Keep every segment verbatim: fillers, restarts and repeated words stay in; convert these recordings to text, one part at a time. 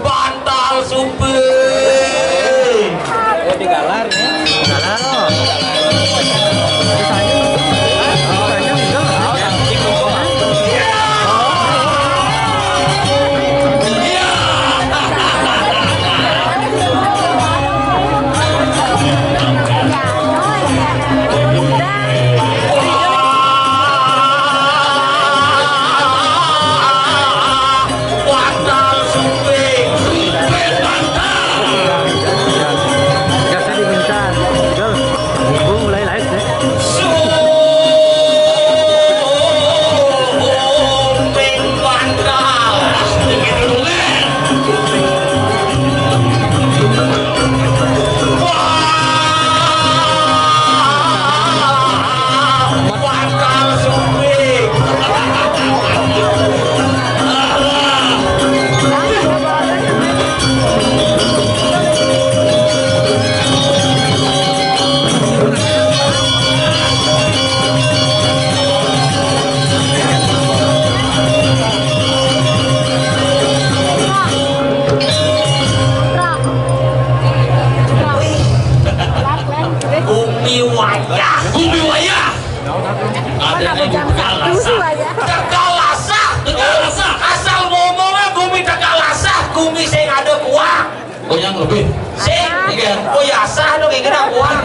Bantal Sumping. Oh, digalar ya. Digalar, oh. Biasa diminta. Jol, mumpung mulai live nih. Gumi wayah. Gumi wayah. Ada nih, Tegal Lasah. Tegal Lasah. Tegal Lasah. Asal ngomongnya gumi Tegal Lasah, gumi sing ada kuah. Oh, yang lebih. Sing. Iya. Oh ya, sah dong, kira kuah.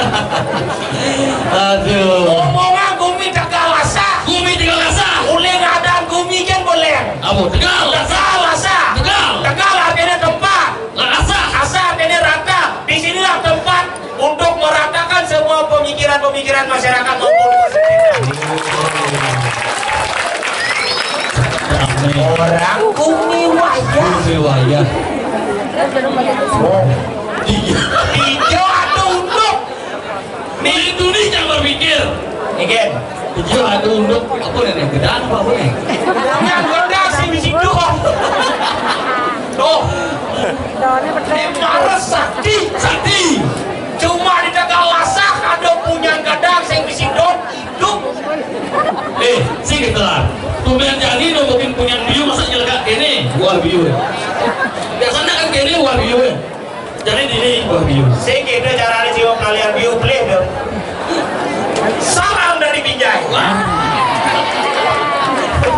Aduh. Ngomongnya gumi Tegal Lasah. Gumi Tegal Lasah. Uling adan gumi kan boleh. Apa? Tegal. Tegal Lasah. Tegal. Tegal artinya tempat. Lasah. Lasah artinya rata. Di sinilah tempat untuk meratakan semua pemikiran-pemikiran masyarakat maupun orang gumi wayah. Gumi wayah. Oh. Iya. Hijau atau unduk? Nih, itu nih yang berpikir. Nggih. Hijau atau unduk, apa nih? Gedang apa, apa nih? Yang gedang sing bisi dok. Tuh. Ini harus sakti. Sakti. Cuma di Tegal Lasah ada punya gedang sing bisi dok hidup. Eh, sing gitu lah. Tumben jani no bikin punya biu, masa nyelekak ini? Wah, biu. Biasanya kan kene wah biu. Jadi ini wah biu. Sing gitu caranya jiwa kalian biu pelih dong. Salam dari Binjai. Wah.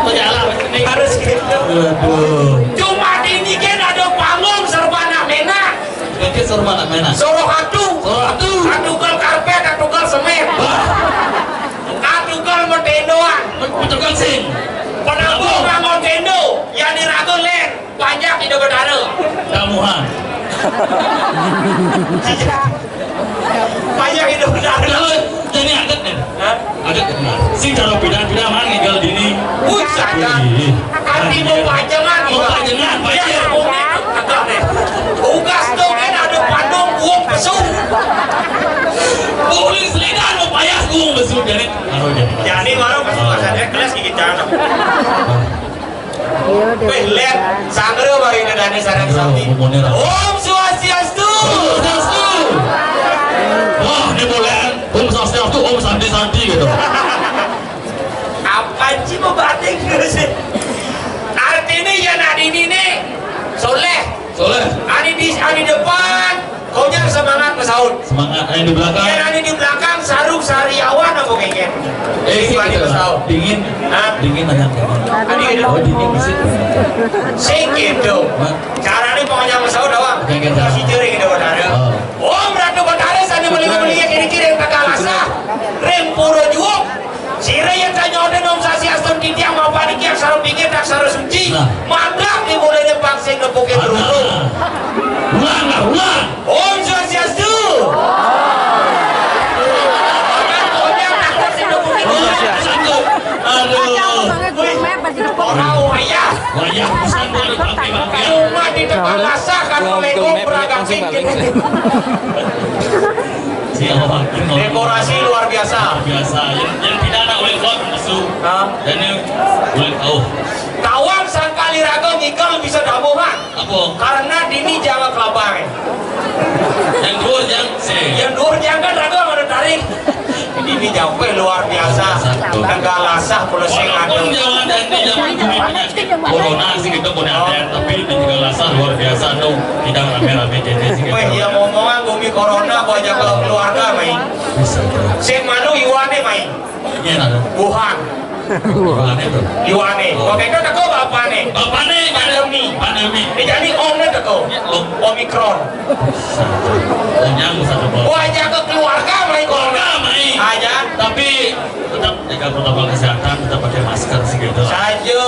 Penyalah, ini harus gitu. Waduh. Cuma di ini kan ada panggung serba nak menak. Ini serba nak menak. Soroh atu. Soroh atu. Atu gal karpet, atu gal semen. Wah. Atu gal metendoan. Betul kan sih? Penabung bangun tendo, yang diragu len. Banyak hidup berdarah. Kamuhan. Banyak hidup berdarah. Kalau jadi adat nih. Hah? Adat benar. Sing cara pindah-pindah mana tinggal di ini. Buset, kan? Ih. Kan di mau pajangan, mau pajangan, pajangan. Ugas tuh kan ada pandung buang pesu. Uling selidar mau payas buang pesu, jadi. Anu, jadi. Jadi, baru pas pasannya kelas gigi tanah. Weh, lihat, sangre bari ini dani sarang sami. Om Swastiastu. Swastiastu. Wah, ini boleh. Om Swastiastu, Om Santi Santi gitu. Apa sih mau batik gitu sih? Artinya ya, nadini nih soleh. Soleh. Ani di, ani depan, kau jangan semangat pesaut. Semangat, ani di belakang. Yang ani di belakang, sarung sariawan apa kengken? Eh, sih, kita pesaut. Dingin. Hah? Dingin banyak. Ani gitu. Oh, dingin bisa. Sing gitu. Hah? Caranya pokoknya pesaut doang. Kengken. Kasih jering gitu, Batara. Oh. Om Ratu Batara, sana melihat-melihat kiri-kiri yang kagak lasah. Rem pura juok. Sira yang tanya ada nom sasi aston titiang mau panik yang sarung pikir tak sarung suci. Nah. Mandak di mulanya paksa ngepukin ruru. Ulang lah, ulang. Om Swastiastu. Aduh. Orang wayah. Wayah, pesan gua udah pakai, pakai. Cuma di depan masakan oleh Om Praga King. Siapa? Dekorasi luar biasa. Biasa. Yang, yang tidak ada oleh Om Pesu. Hah? Dan yang oleh tahu. Tawang sangkali raga ngikel bisa damuhan. Apa? Karena dini jaga kelabang. Yang dua jang, sih. Yang dua jang kan raga ada tarik. Dini jauh, eh, lu Walaupun zaman janji zaman gumi penyakit corona sih gitu punya ada, tapi di Tegalasah luar biasa tuh, tidak rame-rame janji sih gitu. Weh, ya ngomongan gumi corona, gua ajak ke keluarga main. Bisa tuh. Sing malu Iwane main. Iya, nah. Wuhan. Wuhan itu. Iwane. Oke, itu teko bapakne. Bapakne pandemi. Pandemi. Ini jadi omne teko. Omikron. Kenyang satu. Wah, jaga keluarga, mai keluarga, mai. Aja. Tapi tetap jaga protokol kesehatan, tetap pakai masker sih gitu. Saja.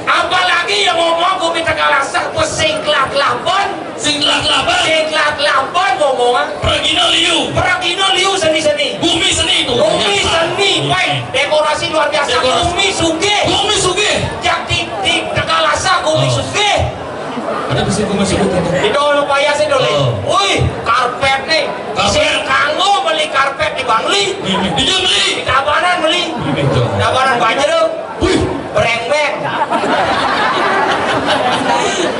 Apalagi yang ngomong aku minta kalah sah, sing kelak lapan. Sing kelak lapan. Sing kelak lapan ngomong. Pergino liu. Pergino liu seni-seni. Bumi seni itu. Bumi seni, baik. Dekorasi luar biasa. Dekorasi. Bumi sugih. Bumi sugih. Jak di, di Tegalasa, bumi sugih. Ada bisi gua masih butuh. Di dono payah sih dole. Oh. Wih, karpet nih. Karpet. Sing kanggo beli karpet di Bangli. Di mana beli? Di Tabanan beli. Di Tabanan Banjar. Wih, breng-breng.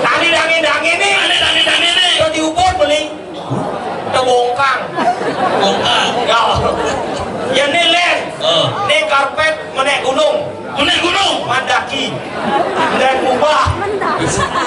Tadi dange-dange nih. Tadi dange-dange nih. Terus di Ubud beli. Tebongkang. Bongkang. Ya. Ya nih, Len. Oh. Nih karpet menek gunung. Menek gunung. Mandaki. Dan kubah.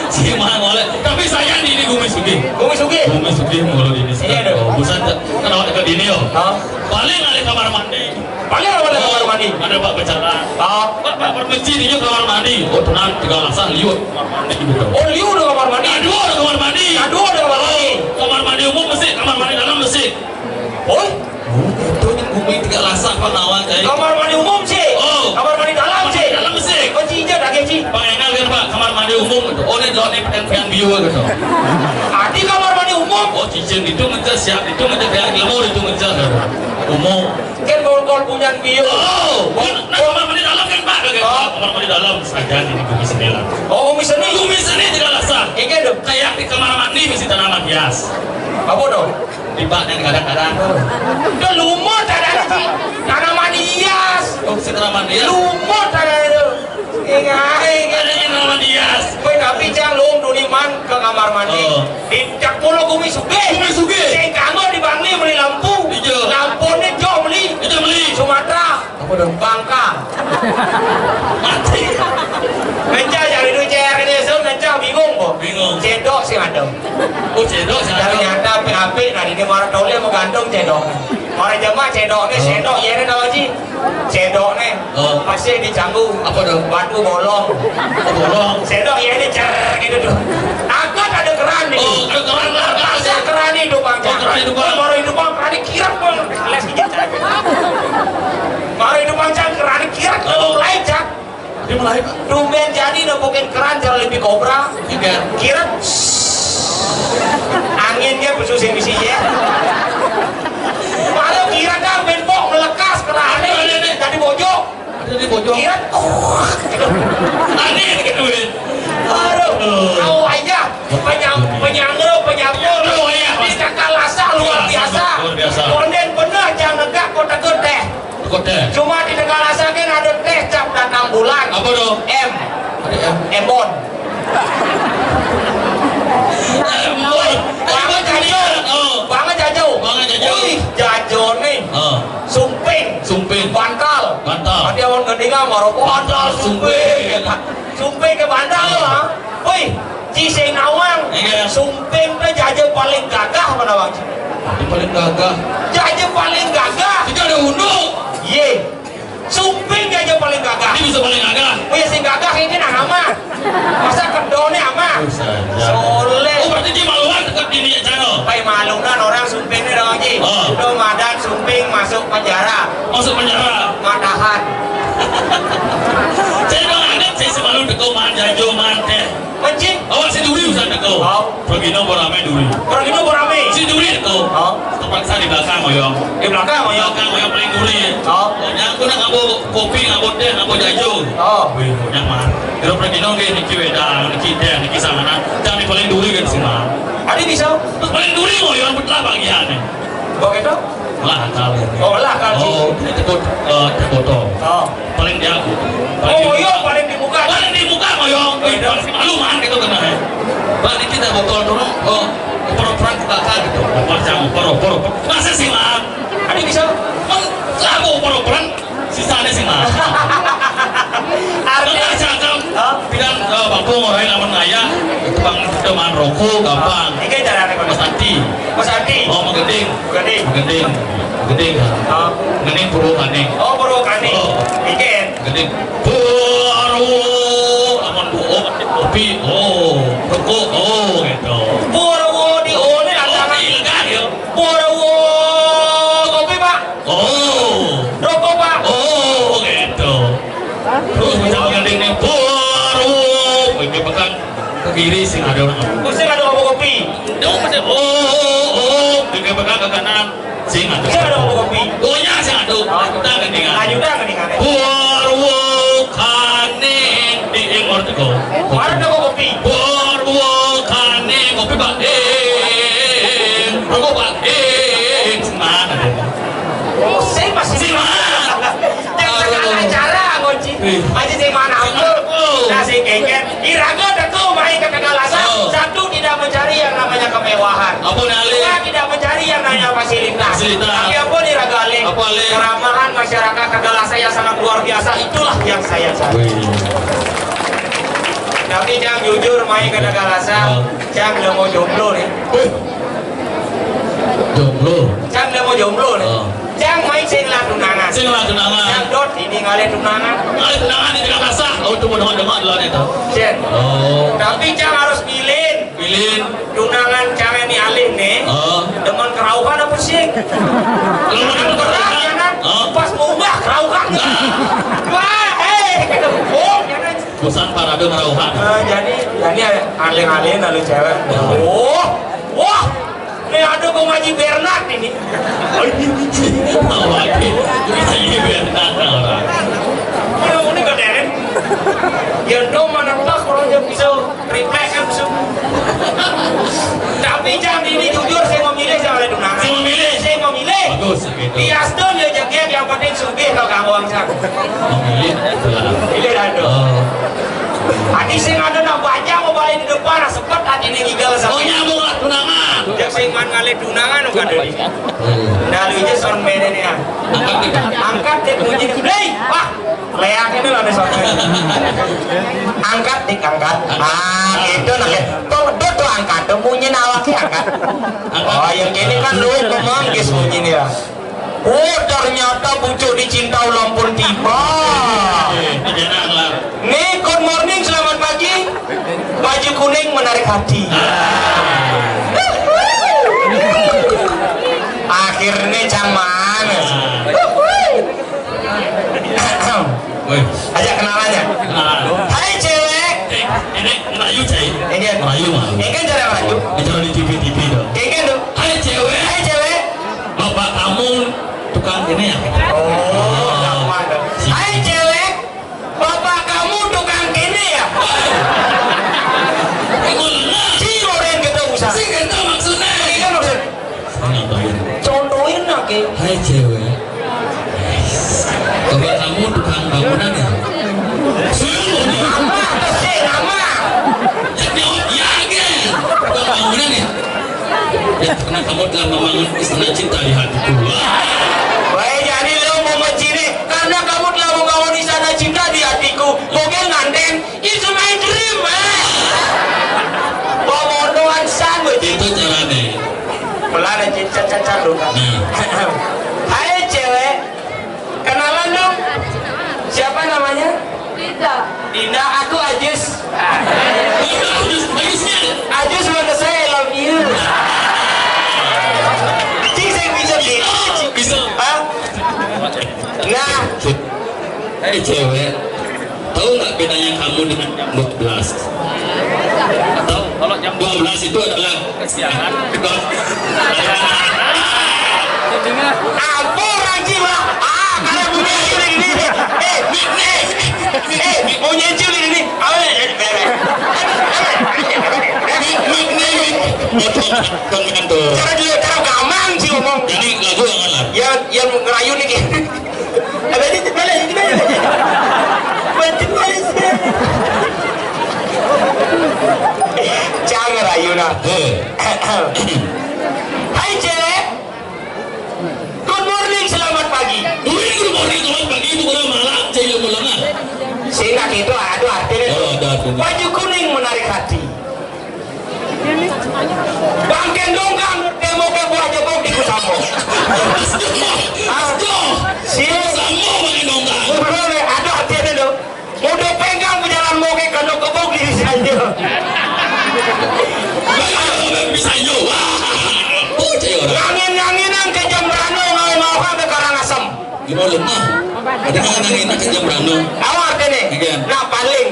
Si mah boleh. Tapi saya di ini Gumi Sugih. Gumi Sugih. Gumi Sugih mulu ini. Iya dong. Busan, kenapa dekat ini, yo? Hah? Paling ada kamar mandi. Paling ada kamar mandi. Ada bak pecalang. Hah? Bak, bak permisi di kamar mandi. Oh, tenang, Tegalasah liur kamar mandi gitu. Oh, liur ada kamar mandi. Ada, ada kamar mandi. Ada, ada kamar mandi. Kamar mandi umum mesti, kamar mandi dalam mesti. Oh? Oh, itu nih Gumi Tegalasah apa nawan, Cai? Kamar mandi umum sih. Oh. Kamar mandi dalam sih. Kamar mandi dalam sih. Oh, Ci, Ci, lagi, Ci. Pak Engal kan, Pak, kamar mandi umum gitu. Oh, ini jawab nih pertanyaan bio gitu. Adi kamar mandi umum. Oh, cicing itu ngejar siap, itu ngejar kayak lemur itu ngejar gitu. Umum. Kan bol-bol punya bio. Oh, nah, kamar mandi dalam kan, Pak, gitu. Oh. Kamar mandi dalam saja di Gumi Seni lah. Oh, Gumi Seni. Gumi Seni Tegalasah. Iya dong. Kayak di kamar mandi mesti tanaman hias. Apa dong? Di bak dan kadang-kadang. Udah lumut ada di tanaman hias. Oh, si tanaman hias. Lumut ada itu. Ingat, ingat. Ada yang tanaman hias. Weh, tapi jangan lu dulu man ke kamar mandi. Oh. Di cak pulau Gumi Sugih. Gumi Sugih. Sing kanggo di Bangli beli lampu. Iya. Lampunya jauh beli. Iya, beli. Sumatera. Apa dong? Bangka. Mati. Mencah cari duit C R ini, so, mencah bingung kok. Bingung. Cedok sih ada. Oh, cedok sih ada. Ternyata P H P, nah, ini marah toleh mau gantung cedok. Marah jemaah cedok nih, oh. Cedok, ya, ini tahu, Ji. Cedok nih. Oh. Pasti dicanggu. Apa dong? Batu bolong. Oh, bolong. Cedok, ya, ini cer gitu tuh. Takut ada keran nih. Oh, ada keran lah. Pasti keran nih, Dupang. Oh, keran hidup, Bang. Baru hidup, Bang. Keran kirap, Bang. Les gigi. Baru hidup, Bang, keran kirap, oh. Mulai, Cak. Dia mulai, Pak. Tumben jadi nempukin keran cara lebih kobra. Iya. Kirap. Anginnya khusus yang bisi ya. Baru kirap dah, ben pok melekas keran. Ada, ada, ada. Jadi bojok. Ada di bojok. Iya. Tadi gitu, Win. Aduh, tahu aja. Penyam-, penyangga, penyampur. Aduh, iya. Di Tegalasah luar biasa. Luar biasa. Konden bener, jangan negak kota gede. Kota. Cuma di Tegalasah kan ada teh cap datang bulan. Apa tuh? M. Ada M. Embon. Embon. Banget jajo. Oh. Banget jajo. Banget jajo. Wih, jajo nih. Oh. Sumping. Sumping. Bantal. Bantal. Tadi awal ngedengar marah, "Bantal, sumping." Sumping. Sumping ke bantal, ha? Woi, Ci sing nawang. Iya. Sumping teh jaja paling gagah mana, Bang? Jaja paling gagah. Jaja paling gagah. Tidak ada unduk. Iya. Sumping jaja paling gagah. Ini bisa paling gagah. Oh ya, sing gagah ini nang ama. Masa kedone ama? Buset, ya. Soleh. Oh, berarti dia maluan dekat di Minyak Cano. Pai malunan orang sumpingnya dong, Ji. Oh. Itu madan sumping masuk penjara. Masuk penjara. Matahan. Saya dong anggap saya semalu teko man jajo man teh. Mencing. Awak si duri usah teko. Oh. Pergi no berame duri. Pergi no berame. Si duri teko. Oh. Terpaksa di belakang, Oyong. Di belakang, Oyong. Belakang, Oyong paling duri. Oh. Pokoknya aku nak ngabo kopi, ngabo teh, ngabo jajo. Oh. Wih, nyaman. Kira pergi no ke niki weda, niki teh, niki sangana. Jangan di paling duri kan sih, Mang. Ada bisa. Terus paling duri, Oyong, betul bagian nih. Begitu? Lah, akal. Oh, lah, akal, Ci. Oh, ini teh bot-, eh, teh botol. Oh. Paling di aku. Oh, iya, paling di muka. Paling di muka, Oyong. Wih, paling malu, man, gitu, kena, ya. Balik kita botol turun, oh, oper-operan ke belakang, gitu. Oper, jangan oper, oper, oper. Masa sih, man? Ada bisa? Man, lagu oper-operan, sisanya sih, man. Kalau Bang Pung orang lamun aya, tukang teman rokok gampang. Iki carane Mas Santi. Mas Santi. Oh, menggending. Menggending. Menggending. Menggending. Oh. Menggending purwokane. Oh, purwokane. Oh. Iki. Menggending. Purwo. Lamun buuk, kopi. Oh, rokok. Oh, gitu. Purwo di one ada. Kopi, enggak, ya. Purwo. Kopi, Pak. Oh. Rokok, Pak. Oh, gitu. Terus bisa menggending nih. Purwo. Kopi pekan ke kiri sing ada orang. Terus sing ada kopi. Dong, masih. Oh, oh, oh. Kopi pekan ke kanan. Sing ada. Sing ada kopi. Oh, ya, sing ada. Kita gendingan. Ayo, udah gendingan. Purwo kane. Eh, eh, orang teko. Orang teko kopi. Purwo kane. Kopi, Pak. Eh, eh, eh, eh. Rokok, Pak. Eh, eh, eh. Mana dia? Oh, saya masih. Sing mana? Yang segala acara, Ngoci. Ih. Aja sing mana aku. Nah, sing kengken. Iraga teko main ke Tegalasa. Oh. Satu, tidak mencari yang namanya kemewahan. Apa nih, Ali? Dua, tidak mencari yang namanya fasilitas. Fasilitas. Tapi apa nih, Raga Ali? Apa, Ali? Keramahan masyarakat Tegalasa yang sangat luar biasa, itulah yang saya cari. Wih. Tapi Cang jujur main ke Tegalasa, oh. Cang udah mau jomblo nih. Wih. Jomblo. Cang udah mau jomblo nih. Oh. Cang main sing lah tunangan. Sing lah tunangan. Cang dot ini ngalih tunangan. Ngalih tunangan di Tegalasa. Oh, itu mau dengar-dengar dulu nih tuh. Cen. Oh. Tapi Cang harus pilih. Pilih. Tunangan Cang ini alih nih. Oh. Demen kerauhan apa sih? Kalau mau demen kerauhan, ya kan? Oh. Pas mau ubah kerauhan. Wah, eh, gitu. Oh, ya kan? Bosan parade ngerauhan. Eh, jadi, jadi alih-alih lalu cewek. Oh. Wah, wah. Ini ada Bang Haji Bernard ini. Haji Bernard orang. Ini, ini gak deren. Ya, no, mana tak orang yang bisa reply kan, bisa. Tapi Cang ini jujur, saya memilih, saya oleh tunangan. Saya memilih. Saya memilih. Bagus, gitu. Di Aston ya, jaga yang penting sugih kalau kamu uang, Cang. Memilih, betul. Pilih dah, tuh. Oh. Hati sing ada nak baca mau balik di depan, sepet hati ini ngigal sama. Oh, nyambung lah, tunangan. Cek sing man ngalih tunangan, bukan dari. Nah, lu aja sound man ini, ya. Angkat, angkat, Dik, munyi, Dik. Hei, wah, leak ini lah, nih, sound man. Angkat, Dik, angkat. Ah, gitu, nah, ya. Tuh, tuh, tuh, angkat, tuh, munyi awaknya, angkat. Oh, yang ini kan lu ngomong, guys, munyi nih, ya. Oh, ternyata pucuk dicinta ulang pun tiba. Eh, enak lah. Nih, good morning, selamat pagi. Baju kuning menarik hati. Akhirnya Cang mana? Woi. Ajak kenalannya. Nah. Hai, cewek. Eh, ini Melayu, cai. Ini Melayu, Melayu. Ini kan cara Melayu. Bicara di T V, T V dong. Ini kan tuh. Hai, cewek. Hai, cewek. Bapak kamu tukang ini ya? Oh, gampang dong. Hai, cewek. Bapak kamu tukang kene ya? Emang bener? Si Loren kita usah. Si kita maksudnya. Iya, maksud. Ngapain? Contohin lagi. Hai, cewek. Bapak kamu tukang bangunan ya? Sungguh nih. Apa? Kasih nama. Jawab ya, geng. Tukang bangunan ya? Ya, karena kamu telah membangun istana cinta di hatiku. Wah. Wah, jadi lo mau mencini karena kamu telah membangun istana cinta di hatiku. Mungkin nganten, it's my dream, eh. Pemotongan sandwich. Itu caranya. Pelan aja, cacat lu. Nah. Hai, cewek. Kenalan dong. Siapa namanya? Dinda. Dinda, aku Ajus. Ajus, Ajus, ya? Ajus, mana saya, I love you. Cing, saya bisa gitu. Bisa. Hah? Nah. Hei, cewek, tahu nggak bedanya kamu dengan jam dua belas? Tahu? Kalau jam dua belas itu adalah kesiangan. Ampun, anjing lah. Ah, kalau punya cewek ini. Eh, eh, eh, punya cewek ini. Apa ya? Jadi bebek. Mik, mik, mik, mik. Cara dulu, cara gampang sih ngomong. Jadi lagu yang mana? Ya, yang ngerayu nih. Apa ini? Gimana? Gimana? Bantu saya. Jangan rayu, nah. Eh. Hai, cewek. Good morning, selamat pagi. Good morning, good morning, selamat pagi, bukan malam, saya yang ulangan. Sing nak itu, aduh, artinya. Oh, ada artinya. Baju Dongkang, demo ke buah jebok di Kusamo. Ah, si Kusamo pakai dongkang. Ada artinya tuh. Udah pegang berjalan mau ke kandung kebok di sini. Bisa yo. Wah. Udah orang. Ngangin-nganginan ke Jembrano, ngau-ngau ke Karangasem. Gimana lemah? Ada ngangin-ngangin ke Jembrano. Tahu artinya? Iya. Nah, paling.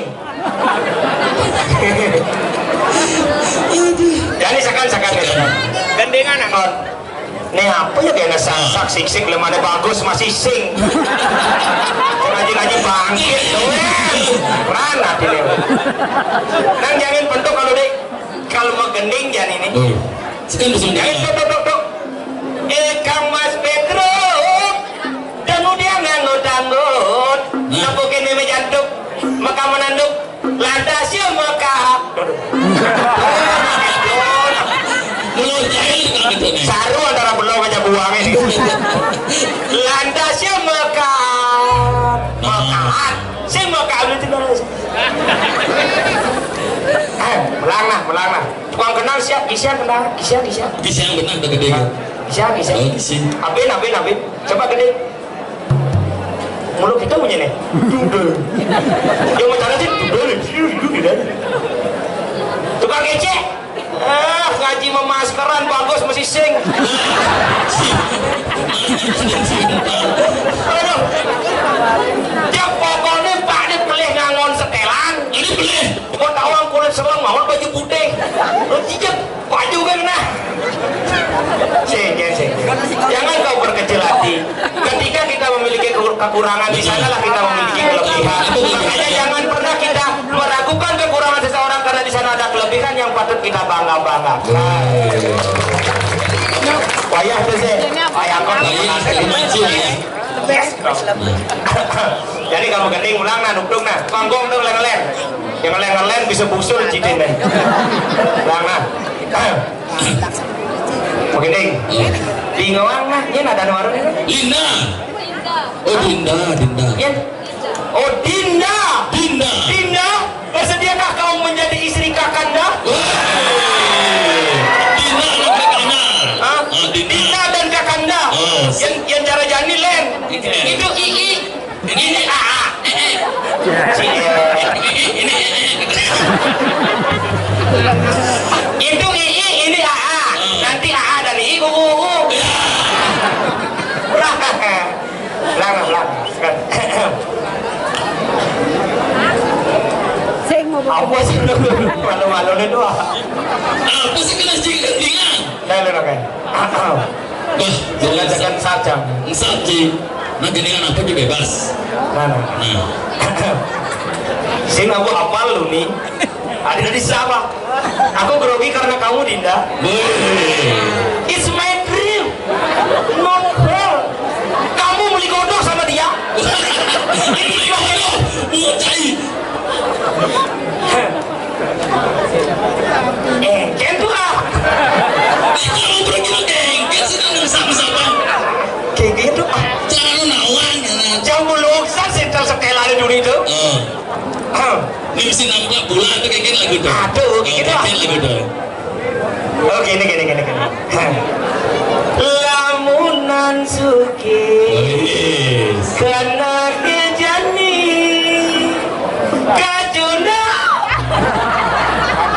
Jadi sekan-sekan. Gandengan, Angkot. Nih apa ya, kena sasak, siksik, lemane bagus, masih sing. Ngaji-ngaji bangkit, doang. Rana dile. Nang jangan bentuk kalau dek, kalau mau gending jangan ini. Oh. Sekan bisa. Jangan tok, tok, tok, tok. Eh, Kang Mas Pedro. Dan dia nganggut-nganggut. Nah. Nepukin meme jantung. Maka menanduk. Lantas ya maka. Mulut jahil kan gitu nih. Saru antara belum aja buang ini. Lantas ya maka. Nah. Maka. Si maka itu terus. Eh, melangah, melangah. Tukang kenal siap, kisian kenal, kisian, kisian. Kisian benar udah gede kan? Kisian, kisian. Oh, kisian. Abin, abin, abin. Coba gede. Mulut kita punya nih. Dudel. Yang macam sih dudel, dudel, dudel. Tukang kecek. Ah, ngaji memaskeran bagus mesti sing. Aduh. Dia pokoknya Pak ini pelih ngangon setelan. Ini pelih. Mau tawang kulit serem, mau baju putih. Lo jijik, baju kan nah. Sing, sing, sing. Jangan kau berkecil hati. Ketika kita memiliki kekur-, kekurangan, di sanalah kita memiliki kelebihan. Makanya jangan pernah kita meragukan kekurangan seseorang, karena di sana ada kelebihan yang patut kita bangga-banggakan. Wayah tuh sih, wayah kok. Jadi kamu gending ulang nah, dukduk nah, panggung tuh leng-leng, yang leng-leng bisa busul cidin deh. Ulang nah. Begini. Iya. Bingung nah, ini ada warung ini. Linda. Oh, Dinda, Dinda. Ya. Oh, Dinda. Dinda. Dinda, bersediakah kau menjadi istri Kakanda? Wah. Dinda dan Kakanda. Hah? Ah, Dinda. Dinda dan Kakanda. Oh. Yang, yang cara jani, Len. Iya. Itu Ii. Ini A A. Ini, ini, ini. Itu Ii, ini A A. Nanti A A dan Ii kuku. Udah. Lama, lama. Sing mau apa sih lu? Malu-malu nih doang. Apa sih kena jingkrik dingan? Nah, lu kan. Wah, jangan-jangan sajam. Sajam. Nah, gini kan apa juga bebas. Mana? Nah. Sing aku apal lu nih. Ada dari siapa? Aku grogi karena kamu, Dinda. Wih. It's my dream. Not her. Kamu beli kodok sama dia. Ini beli kodok. Bukan. Eh, kentu ah. Kalau pergi lo gengges, itu nggak bisa apa-apa. Kayak gitu ah. Jangan lo nawang, jangan. Jam belum sah, setel setelan dulu itu. Oh. Ini mesti nampak bulan itu kayak gini lagu tuh. Aduh, kayak gitu ah. Kayak gini lagu tuh. Oh, gini, gini, gini, gini. Lamunan suki. Wis. Kena kejani. Kajuna.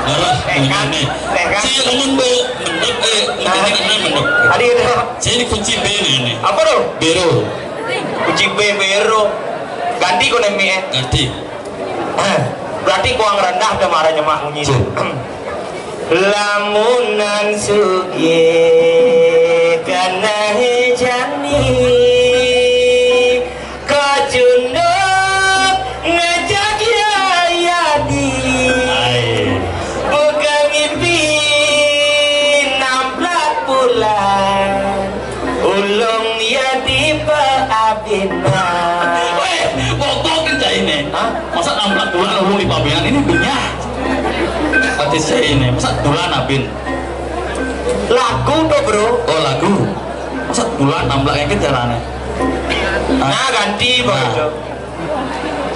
Alah, eh, kan, ini. Eh, kan. Si ngomong, Bu. Mendok, eh, mendok, mendok. Tadi itu. Saya dikunci B ini. Apa tuh? Bero. Kunci B, bero. Ganti kono mi, eh. Ganti. Berarti kuang rendah udah marahnya mak munyi. Lamunan sugi kena hejani kacunduk ngajak yayadi. Bukan ngipi namplak bulan. Ulung ya di paabinan. Weh, bokok kan cah ini. Hah? Masa namplak bulan ulung di paabinan ini dunia. Hati saya ini, masa bulan abin. Lagu tuh, Bro. Oh, lagu. Masa bulan namplak yang kejarannya. Nah, ganti, Bro. Nah.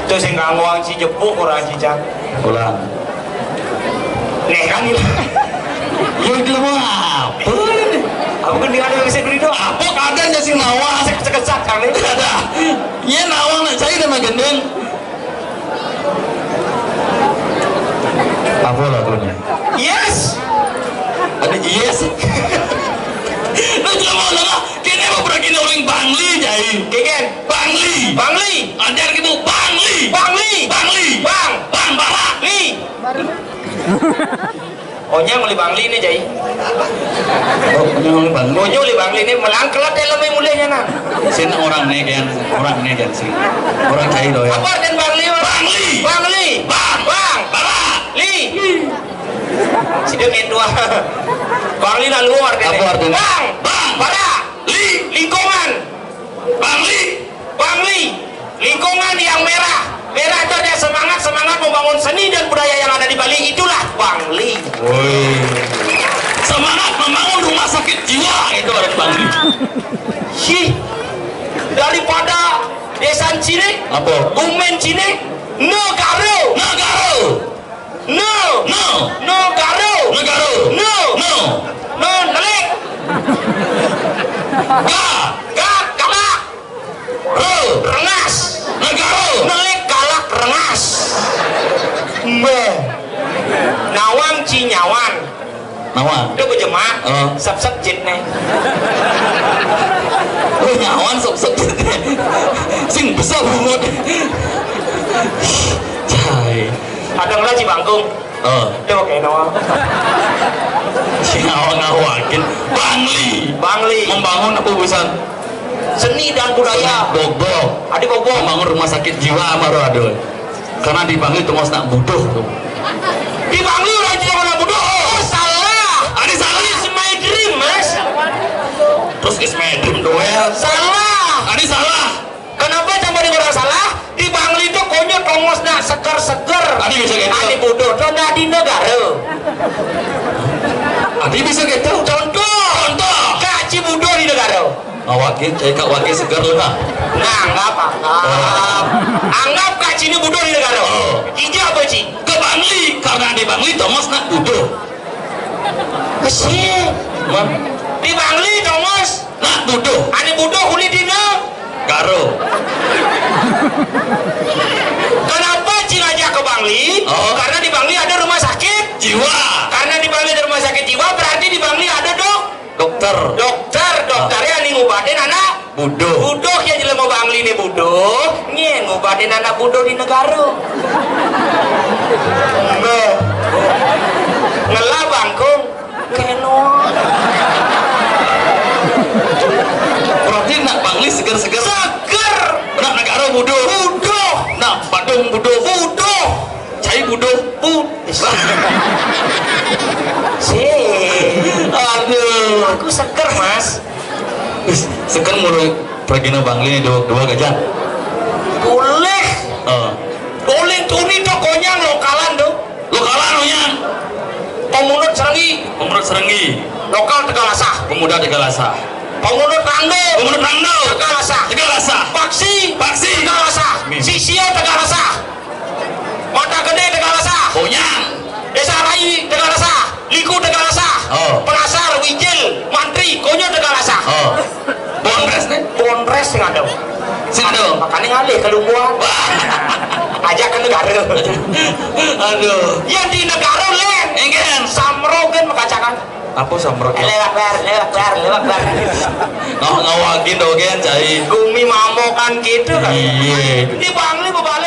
Itu sing kanggo wong si jepuk ora si cang. Ulang. Nih kan gitu. Yo, jelema apa ini? Apa kan dia ada bisa beli doang? Apa keadaan jadi nawang? Cek cek cek kami. Ada. Iya, nawang nak cai nama gendeng. Apa lagunya? Yes. Ada yes. Nah, jelema lah. Kene mau berarti orang Bangli, cai. Keken. Bangli. Bangli. Ajar gitu, Bangli. Bangli. Bangli. Bang. Bang, Bang. Li. Onyang uli Bangli nih, Jai. Oh, onyang uli Bangli. Onyang uli Bangli nih, melangkelat dalam yang mulihnya, nah. Sini orang nih, kan. Orang nih, kan, sini. Orang cai doh, ya. Apa artinya Bangli, Mas? Bangli. Bangli. Bang. Bang. Bara. Li. Sido main dua. Bangli lalu artinya. Apa artinya? Bang. Bang. Bara. Li. Lingkungan. Bangli. Bangli, lingkungan yang merah. Merah itu ada semangat, semangat membangun seni dan budaya yang ada di Bali. Itulah Bangli. Woi. Semangat membangun rumah sakit jiwa itu ada di Bangli. Sih, daripada desa Cine, apa? Gumen Cine, Negaro. Negaro. No. No. No garo. Negaro. No. No. No nelik. Ga. Ga galak. Ro. Rengas. Negaro. Nelik galak rengas. Mbe. Nawang cinyawan. Nawang. Itu berjemaah. Oh. Sep-sep jit nih. Oh, nyawan sep-sep jit nih. Sing besar bungut. Cai. Ada ngelah Cibangkung. Oh. Itu kayak Noah. Si ngawa-ngawakin. Bangli. Bangli. Membangun apa busan? Seni dan budaya. Bogbo. Adi Bogbo. Membangun rumah sakit jiwa sama Roado. Karena di Bangli itu mas nak butuh tuh. Di Bangli orang Cina orang butuh. Oh, salah. Adi salah. It's my dream, Mas. Terus it's my dream doel. Salah. Adi salah. Kenapa sampai orang salah? Di Bangli itu konyol tongos nak seger-seger. Adi bisa gitu. Adi butuh tuh nak di negara. Adi bisa gitu. Contoh. Contoh. Kaci butuh di negara. Awak gitu, cai kak wage seger lu nah. Nah, nggak apa-apa. Oh. Anggap kaci ini butuh di negara. Oh. Ija apa, Ci? Ke Bangli, karena di Bangli tongos nak butuh. Kesi. Man. Di Bangli tongos. Nak butuh. Ane butuh uli dina. Garo. Kenapa Ci ngajak ke Bangli? Oh. Karena di Bangli ada rumah sakit jiwa. Karena di Bangli ada rumah sakit jiwa, berarti di Bangli ada dok. Dokter. Dokter, dokternya ane ngubatin anak. Butuh. Butuh ya jelema Bangli nih butuh. Nyen ngubatin anak butuh di negara. Mbah. Ngelah bangkung. Keno. Berarti nak Bangli seger-seger. Seger. Nak negara butuh. Butuh. Nak Badung butuh. Butuh. Cai butuh. Butuh. Si. Aduh. Aku seger, Mas. Wis, seger mulai pergi nang Bangli dua, dua gajan. Boleh. Oh. Boleh tuni tuh konyang lokalan tuh. Lokalan konyang. Pemunut Serenggi. Pemunut Serenggi. Lokal Tegalasah. Pemuda Tegalasah. Pemunut Rangdo. Pemunut Rangdo. Tegalasah. Tegalasah. Paksi. Paksi. Tegalasah. Min. Sisio Tegalasah. Mata Gede Tegalasah. Konyang. Desa Rai Tegalasah. Liku Tegalasah. Oh. Pelasar, Wijil, Mantri, Konyo Tegalasah. Oh. Bonres nih. Bonres sing ada. Sing ada. Makanya ngalih ke Lumbuan. Wah. Ajak ke negara. Aduh. Yang di negara lain. Enggak. Samrogen mekacakan. Apa samrok? Eh, lewat bar, lewat bar, lewat bar. Ngawagin dogen cai. Gumi mamokan gitu kan. Iya. Di Bangli bebal